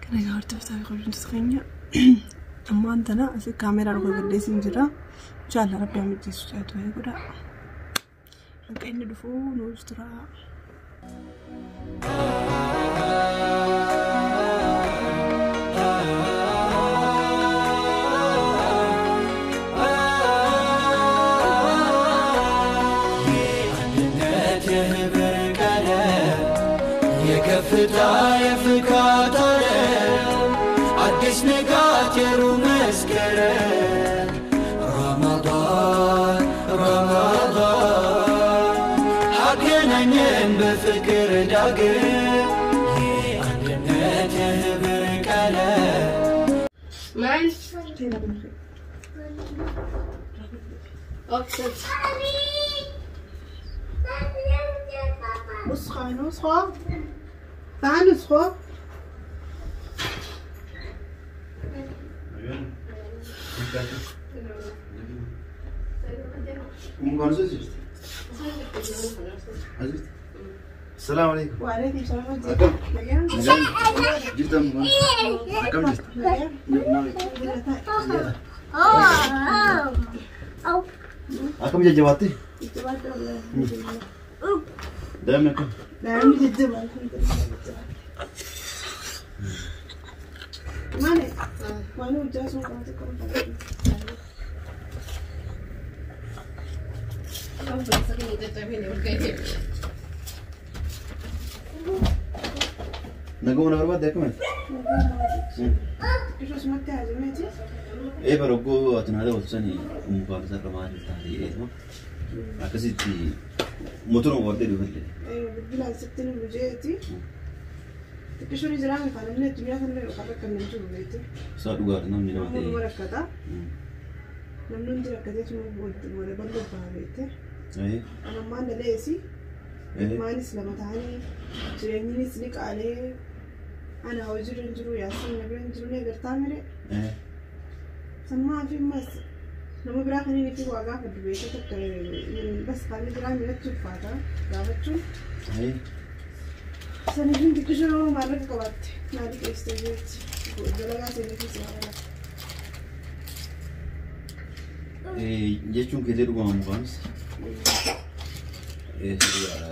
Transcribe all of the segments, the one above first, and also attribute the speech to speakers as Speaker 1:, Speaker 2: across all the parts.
Speaker 1: Kana egaa hordoftaa fi kabajamtoota keenya ammaan tana asii kaameeraa dhuga gaddeessiin jira. Inshallah rabbi haa mijjeessu caatu haa godha. Hanqa inni dhufuu nuuf tura.
Speaker 2: የአንድነት የህብር ቀለም የከፍታ የፍካት ዓለም አዲስ ንጋት የሩብ መስከረም ረመዳን ረመዳን አገናኘን በፍቅር ዳግም የአንድነት የህብር ቀለም
Speaker 3: Man. Opzet.
Speaker 1: نسخة نسخة تعال نسخة.
Speaker 4: السلام عليكم.
Speaker 1: وعليكم السلام.
Speaker 4: أكم؟
Speaker 1: نجاح.
Speaker 4: جبت أم كم جبت؟ أكم جبت جواتي؟ دائما كم؟
Speaker 1: لا عندي الدم الحمد لله. مالك؟ مالو جاسم
Speaker 4: نقوم نغربات داكم
Speaker 1: ايش اسمك يا جماعتي؟
Speaker 4: ايه برقو اتن هذا وتسني مقابلة رمال تحتي ايه ما أكسيتي موتور وردي دوبل.
Speaker 1: ايوه بدلها ستين وجيتي تكشوري جرامي فانا من الدنيا ثم يقرر كم نجوم بيتي.
Speaker 4: صار وقار نمني
Speaker 1: نمو
Speaker 4: نمني.
Speaker 1: مركزة نمنون تركزت ولا بلو بيتي.
Speaker 4: ايه
Speaker 1: أنا ما أنا ليسي
Speaker 4: ايه
Speaker 1: maanis lama ta'anii jireenyinis ni qaalee ana hojiirra hin jiru yaasiin na bira hin jiru ni agartaa mire
Speaker 4: ايه
Speaker 1: sammaa fi ammas nama biraa kan inni fi waa gaafadhu beekee takka bas kaanii biraa miratti ulfaata gaafachuun
Speaker 4: ايه
Speaker 1: saniifin xiqqishoo maallaqa qabaatte naa liqeessite jeetti dalagaa seenii si haala.
Speaker 4: ايه jechuun keetee dhugama mukaanis ee sirriidha.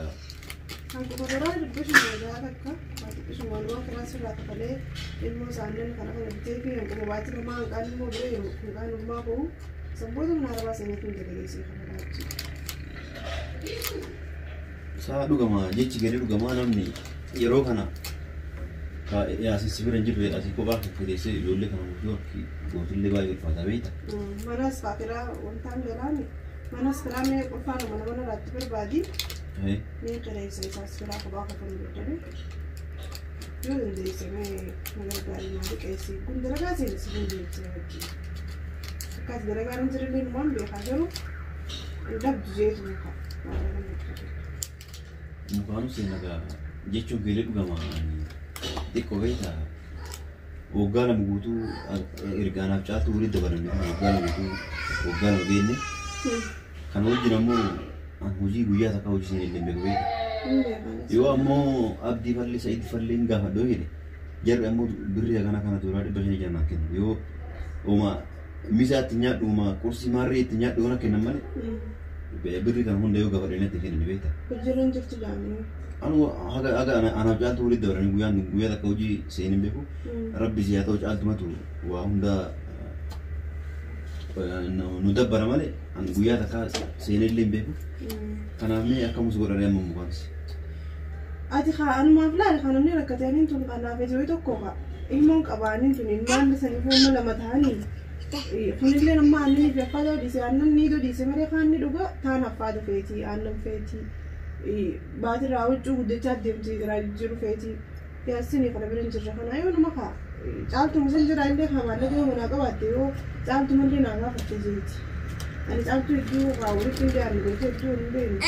Speaker 1: Hanquma biraa dubbisuma gaa takka waa xiqqishuma walumaa karaa sirraa kafalee ilmoo isaanii kana kana bitee fi hanquma baatii lamaa hanqaan immoo bira jiru hanqaan ummaa bahu sanboota mana arabaa seenee fi dalageessee kafalaa jechuudha.
Speaker 4: Isaa dhugama jechi gadi dhugamaa namni yeroo kana yaasin si bira hin jirre asii kophaa kikkireessee ijoollee kana guutuu akki gootullee baay'ee ulfaataa beekta.
Speaker 1: Manas faakiraa wantaan galaani manas kiraa mee qulfaan mana mana irratti barbaadi
Speaker 4: Ee
Speaker 1: mee qireessa isaas kiraa kophaa kafalu dadhabe yoo dandeesse mee na gargaari naa liqeessi kun dalagaa seensi si dandeesse wajjin akkas dalagaan hin jirre illee beekaa garuu hin dhabdu jeetu muka.
Speaker 4: Mukaanuu seenagaa jechuun gadi dhugama xiqqoo beekta waggaa lama guutuu ergaanaaf caaltu walitti dabalamne waggaa lama guutuu waggaa lama geenne kana wajjin ammoo hojii guyyaa takka hojii seenee illee beeku beekta. Yoo ammoo abdii fallee sa'id fallee hin gaafadhu jedhe jarri ammoo birrii kana kana tuuraa 500 jannaa kennu yoo uma misaa itti nyaadhu uma qursii maarree itti nyaadhu yoo na kennan malee birrii kana hunda yoo gaafadhu inni itti kennan beekta.
Speaker 1: Hojiirra hin jirtu jaamni.
Speaker 4: Anu haga haga anaaf caaltu walitti dabalanii guyyaan guyyaa takka hojii seenee hin beeku rabbi si haa ta'u caaltumatu waa hunda nu dabbara malee an guyyaa takka seenee illee hin beeku. Kanaaf mee akkamus godhanii amma mukaanis.
Speaker 1: Ati anumaaf laali kan namni rakkatanii tun kanaaf ijoo tokko ka ilmoon qabaanii tun ilmaan sanii fooma lama ta'anii kunillee nama aannanii fi affaata dhiise aannan niidoo dhiise malee kaan ni dhuga taan affaata feetii aannan feetii baatirraa huccuu guddachaa deemti garaa jijjiiru feetii yaasinii kana bira hin jirre kana yoo nama kaa caaltuma san jira illee kaa maallaqa yoo manaa qabaatte yoo caaltuma illee naa gaafatte jeeti ani caaltuu hedduu kaa walitti hin dhiyaanne gootee hedduu hin beeknu.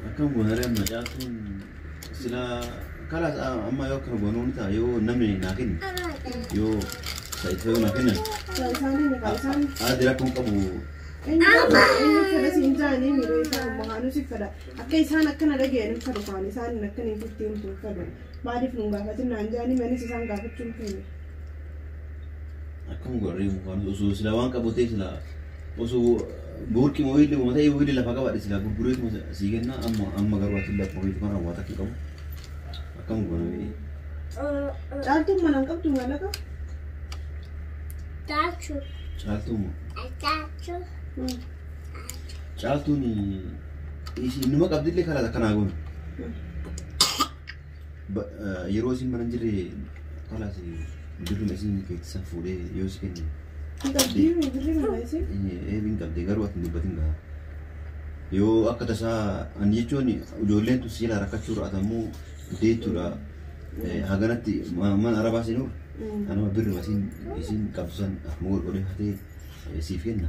Speaker 4: Akkam goonaree amma caaltuun sila kalaas amma yoo akkana goonuu ni ta'a yoo namni naa kenne yoo sa'id fayyuu naa kennan
Speaker 1: Isaanii ni kaa isaan
Speaker 4: aadi rakkoon qabu
Speaker 1: Eenyu fedha siin jaanii miiroo isaan makaanuu si fedha. Akka isaan akkana dhaga'an hin fedhu kaan isaan akkana hin himtu hin fedhu. Maaliif nun gaafatin naan jaanii manis isaan gaafachuu hin feene.
Speaker 4: Akkam godhanii mukaan osoo sila waan qabu ta'e sila osoo burqi mooyillee uummata eeyyuu lafa qabadhe sila gurgureetuma sii kenna amma garuu ati lafa mooyillee kana waan takka qabu. Akkam godhanii.
Speaker 1: Caaltuun mana hin qabdu maallaqa?
Speaker 4: Caaltuun Caaltuun numa qabdillee karaa akkanaa goone. Yeroo isin mana hin jirre kalaas birruma isin keetisan fuudhee yoo si kenne.
Speaker 1: Hin qabdii birrii mana isin?
Speaker 4: Eebiin qabdee garuu ati hin dubbatin gaa. Yoo akka tasaa ani jechuun ijoolleen tun si jalaa rakkachuudha atammoo deettuudha. Haganatti mana arabaa seenuur anuma birruma isin qabdu san akkuma godhee hatee siif kenna.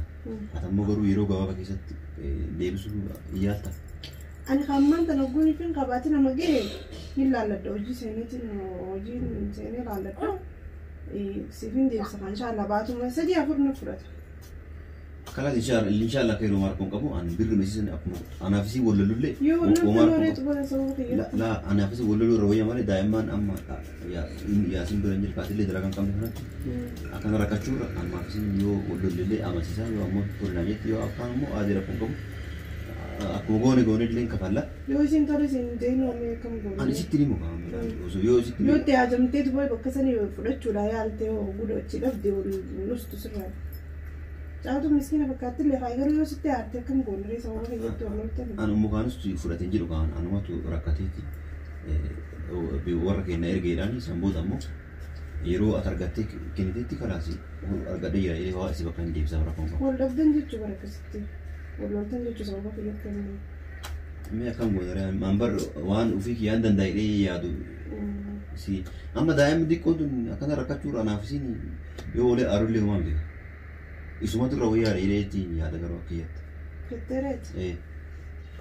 Speaker 4: Atammoo garuu yeroo gabaabaa keessatti deebisuu yaalta.
Speaker 1: Ani hammaan tana ogguun ifin qabaate nama gahe ni laalladha hojii seeneetiin hojiin seenee laalladha. Siifin deebisa kan inshaalla baatuma 3-4 na fudhata.
Speaker 4: Kalaas inshaalla akka yeroo maarkoon qabu ani birruma isiisan akkuma anaafisii wallolullee.
Speaker 1: Yoo walloltu nooree xubara sababa kiyya.
Speaker 4: Laa anaafisii walloluu irra wayya malee daa'imman amma yaasiin bira hin jirtu kaatillee dalagaa hin qabne kanatti akkana rakkachuurra ammaafisiin yoo wallolullee amansiisaa yoo ammoo tolinaa jetti yoo akkaan immoo aadii rakkoon qabu akkuma goone goone illee kafalla.
Speaker 1: Yoo isin tole isin deemu ammoo akkam goone.
Speaker 4: Ani sitti ni muka osoo yoo sitti.
Speaker 1: Yoo itti haajamtee dubai bakka sanii fudhachuudha yaaltee gudochi dhabde nustu sirraa. Caaltuu miskiina fakkaatti illee haa garuu yoo sitti aarte akkam goone sababa fayyaddu wallolte.
Speaker 4: Ani mukaanis fudhatee jiru kaan anumatu rakkateeti warra keenya ergeedhaan isaan booda ammoo yeroo ati argattee kenniteetti kalaas argadhee jira jedhee waa isii bakka hin deebisaa rakkoon qabu.
Speaker 1: Wal dhabdan jechuu bara akkasitti. Wal loltan jechuu sababa fayyaddu.
Speaker 4: Mee akkam goone maan bar waan ofii kiyyaan danda'ee yaadu si amma daa'imni xiqqoon tun akkana rakkachuudha anaaf isiin yoo olee aarullee homaa miti. Isumatu irra wayyaa jedhee ittiin yaada garuu akka kiyyaatti.
Speaker 1: Jetteereeti.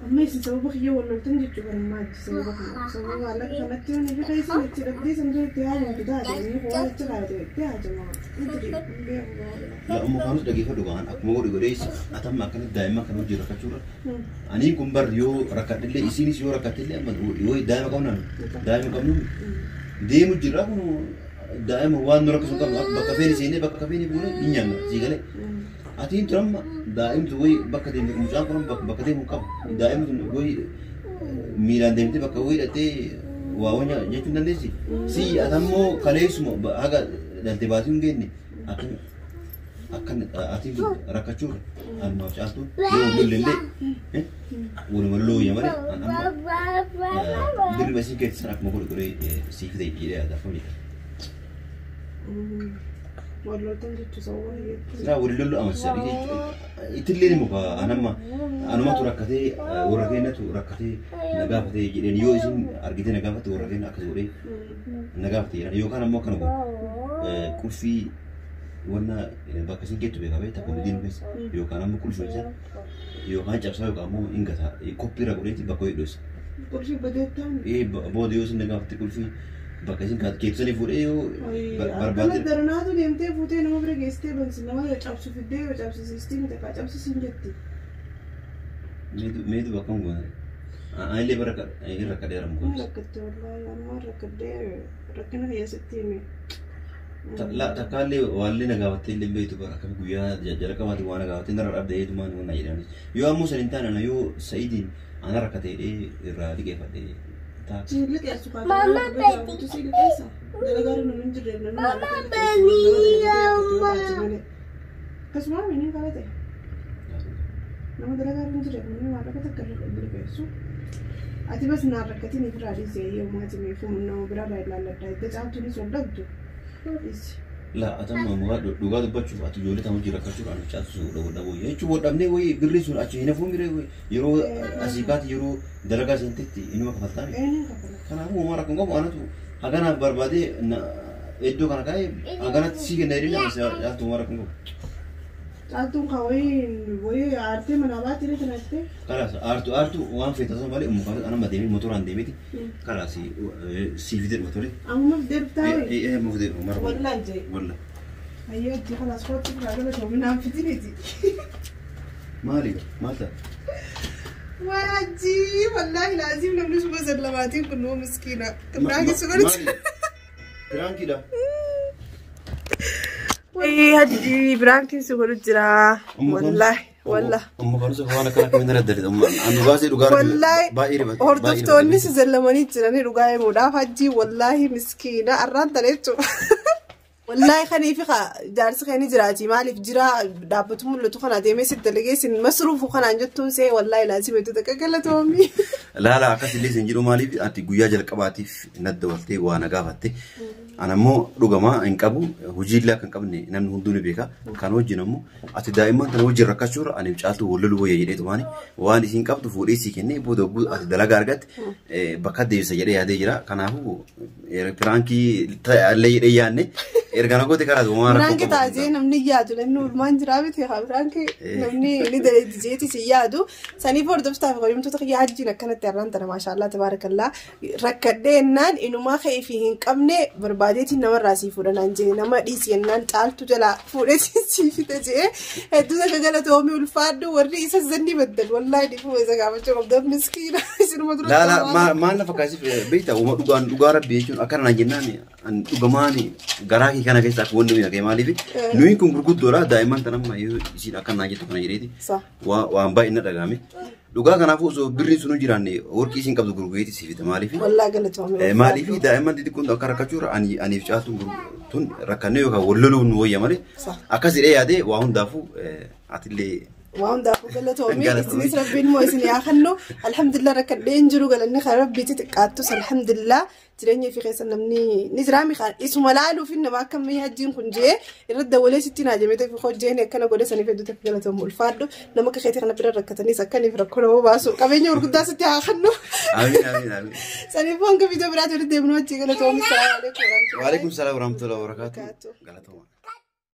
Speaker 1: Amma isin sababa kiyya wal loltan jechuu bara maajji sababa kana. Sababa maallaqa kanatti yoo ni fida isin itti dhabdee san dura itti haajamtu taate inni waan achi kaayate itti haajama.
Speaker 4: Laa umma kaanus dhageeffadhu kaan akkuma godhe godhee atamma akkanatti daa'imman kana hojii rakkachuurra. Aniin kun bar yoo rakkadhillee isiinis yoo rakkattillee amma yoo daa'ima qabnaan daa'ima qabnu deemu jirra kun daa'ima waan nu rakkisu qabnu bakka feene seenee bakka feene buune hin nyaanna sii galee. Atiin tun amma daa'imtu wayi bakka deemte mucaan kun bakka deemu qabu daa'imtu wayi miilaan deemtee bakka wayi hidhattee waa wanya jechuu hin dandeessi. Si atammoo kaleessuma haga dhalte baasuu hin geenne akkan atiin kun rakkachuurra anumaaf caaltuun yoo lollellee waluma looyya malee an amma birrima isin keetisan akkuma godhe godhee siif ta'e jedhee yaada akkam jedha.
Speaker 1: Wal loltan jechuu sababa fayyaddu.
Speaker 4: Silaa wali lollu amansiisa. Ittillee ni muka anamma anumatu rakkatee warra keenyatu rakkatee na gaafatee jedheen yoo isin argitee na gaafatte warra keenya akkas godhee na gaafate jedhan yookaan ammoo akkana godhu qulfii wanna bakka isin geettu beekaa beektaa komitiin keessa yookaan ammoo qulfii isa yookaan cabsaa yookaan ammoo hin gataa koppii irra godheeti bakka wayii dho'isa.
Speaker 1: Qulfii badeettaan.
Speaker 4: Booda yoo isin na gaafatte qulfii bakka isin keetusanii fuudhee yoo
Speaker 1: Akkana
Speaker 4: barbaadde.
Speaker 1: daranaatu deemtee fuutee nama bira geessitee bansi nama cabsu fiddee yoo cabsisiistii miti kaa cabsisiin jetti.
Speaker 4: Meetu bakka hin goone. Anillee bara hin rakkadheera
Speaker 1: Ni
Speaker 4: mukoon.
Speaker 1: rakkatte wallaahi amma rakkadhee rakkina kiyya sitti hime.
Speaker 4: Takkaallee waallee na gaafattee illee beektu bara akkami guyyaa jalqabaati waan na gaafattee narra dhabdee eetumaan waan na jedhanis. Yoo ammoo san hin taane ana yoo Sa'idiin ana rakkate jedhee irraa liqeeffadhe ta'a.
Speaker 1: Si liqeessu kaa nama si liqeessa. Dalagaa namni hin jirreef namni maallaqa liqeessu. Akkasuma miniin kana ta'e nama dalagaa hin jirreef namni maallaqa takka liqeessu. Ati bas naan rakkatiin ifirraa dhiisee yoo maatii meefuu nama biraarraa ilaalladha. Itti caaltuunis wal dhabdu. Dhiisi.
Speaker 4: Laa atamma mukaa dhugaa dubbachuuf ati ijoollee ta'uu jira rakkachuuf ani caaltu dhabuu jechuun wal dhabnee wayii birri sun achi hin hafuu miree yeroo asii kaati yeroo dalagaa seentetti inuma kafaltaami.
Speaker 1: Eenyuun kafala?
Speaker 4: Kanaafuu homaa rakkoon qabu anatu haganaaf barbaadee iddoo kana kaa'ee haganatti sii kenna jedhee nama caaltu homaa rakkoon qabu.
Speaker 1: Caaltuun kaa wayii wayii aartee manaa baatee tana jettee.
Speaker 4: Kalaas aartu aartu waan feeta sana malee mukaan anama deemee motoraan deemeeti kalaas sii fidee dhufa tole.
Speaker 1: Amma fidee dhuftaa wayii.
Speaker 4: Ee amma fidee dhufa mara.
Speaker 1: Wallaan jee.
Speaker 4: Walla.
Speaker 1: Ayyoo itti kalaas kootti biraa gala toominaan fidiniiti.
Speaker 4: Maali maal ta'a?
Speaker 1: Waa hajjii wallaahi laaziim namni suma sallamaatiin kun nuu miskiina. Piraanki si godhu.
Speaker 4: Piraankiidha.
Speaker 1: Hajjii piraankiin si godhu jira. Wallaahi wallaahi.
Speaker 4: Umma kanus waan akkana akkamiin daladdalidha. Umma anu baasee dhugaa
Speaker 1: Wallaahi
Speaker 4: baay'ee rifata.
Speaker 1: hordoftoonni si zallamanii jiranii dhugaa himuudhaaf hajjii wallaahi miskiina arraan tana jechuudha. Wallaahi kaniifi jaarsi keenya jiraati maaliif jira dhaabbatu mul'atu kana deemee si dalagee sin masruufu kanaan jettuun see wallaahi laazim hedduu takka galatoomii.
Speaker 4: Laala akkasillee isin jedhu maaliif ati guyyaa jalqabaatiif nadda waltee waa na gaafatte. Ana immoo dhugamaa hin qabu hojiillee akka hin qabne namni hunduu ni beeka. Kan wajjin ammoo ati daa'imman kana wajjin rakkachuurra ani caaltuu walloluu wayya jedhee tumaani waan isin qabdu fuudhee sii kennee booda hogguu ati dalagaa argatte bakka deebisa jedhee yaadee jira. Kanaafuu piraankii illee jedhee yaadne erga na goote karaa waan rakkoo
Speaker 1: Biraanki taatee namni yaadu namni ulmaan jiraa miti haa biraanki namni ni daleetti si yaadu saniif hordoftaaf qayyumtoota kiyya hajjiin akkanatti har'aan tana maashaallah tabaarakallaa rakkadhee ennaan inumaa ka'ee fi hin qabne barbaadeetiin namarraa sii fuudhanaan jee nama dhiisi ennaan caaltu jalaa fuudheetiin sii fite jee hedduu takka galatoomii ulfaadhu warri isa zanni baddal wallaahi dhifuma isa gaafachuu qabda miskiina isinuma dura.
Speaker 4: Laala maal lafa kaasif beektaa uuma dhugaan dhugaa rabbi jechuun akkana naan jennaan an dhugamaan garaa kee kana keessa akka wanni miidhagee maaliif nuyi kun gurguddoodha daa'imman tan amma yoo isiin akkana naan jettu kana jedheeti waan baay'ee na dhagahame. Dhugaa kanaafuu osoo birriin sun jiraanne warqii isiin qabdu gurgureeti siif fida maaliif
Speaker 1: Wallaahi galatoomii.
Speaker 4: maaliif daa'imman xixiqqoon akka rakkachuurra aniif caaltuun tun rakkannee yookaan wal loluun nu wayya malee akkas jedhee yaadee waa hundaafuu atillee
Speaker 1: Waan hundaafuu galatoomii isinis rabbiin immoo isin yaa kennu alhamdulillah rakkadhee hin jiru galanni kan rabbiitti xiqqaattus alhamdulillah jireenya fi keessa namni ni jiraami kan isuma laaluuf nama akka ammayyaa hajjiin kun jee irratti dawalee sitti naa jemee ta'e hojjeen akkana godhe saniif hedduu takka galatoomu ulfaadhu nama akka keetii kana bira rakkataniis akkaniif rakkoo nama baasu qabeenya gurguddaa sitti haa kennu.
Speaker 4: Amiin amiin amiin.
Speaker 1: Saniif hanga viidiyoo biraatti walitti deemnu wajjin galatoomi. Salaamu alaikum.
Speaker 4: Waalaikum salaam warahmatullahi wabarakatuh. Galatooma.